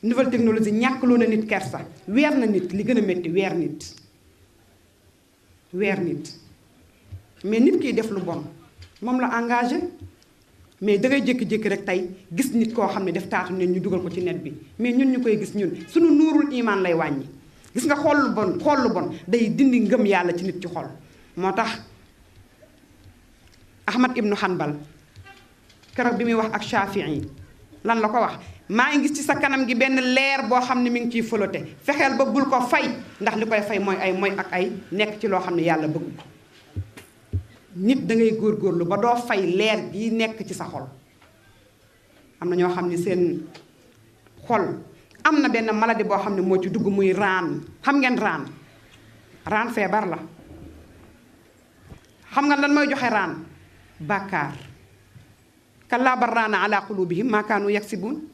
nouvelle technologie ñàkkloo na nit kersa weer na nit li gën a métti weer nit mais nit kiy def lu bon moom la engagé mais dangay jékki-jékki rek tey gis nit koo xam ne def taatu neen ñu dugal ko ci net bi mais ñun ñu koy gis ñun suñu nuurul imaan lay wàññi gis nga xool lu bon day dindi ngëm yàlla ci nit ci xol moo tax Ahmad ibnu Hanbal keroog bi muy wax ak Shafii yi lan la ko wax maa ngi gis ci sa kanam gi benn leer boo xam ne mi ngi ciy folote fexeel ba bul ko fay ndax li koy fay mooy ay mooy ak ay nekk ci loo xam ne yàlla bëgg ko nit da ngay góorgóorlu ba doo fay leer gi nekk ci sa xol am na ñoo xam ne seen xol am na benn maladie boo xam ne moo ci dugg muy raan xam ngeen raan feebar la xam nga lan mooy joxe raan bàkkaar kallaa bal raana ala qulubihim maa kaanu yaksibuun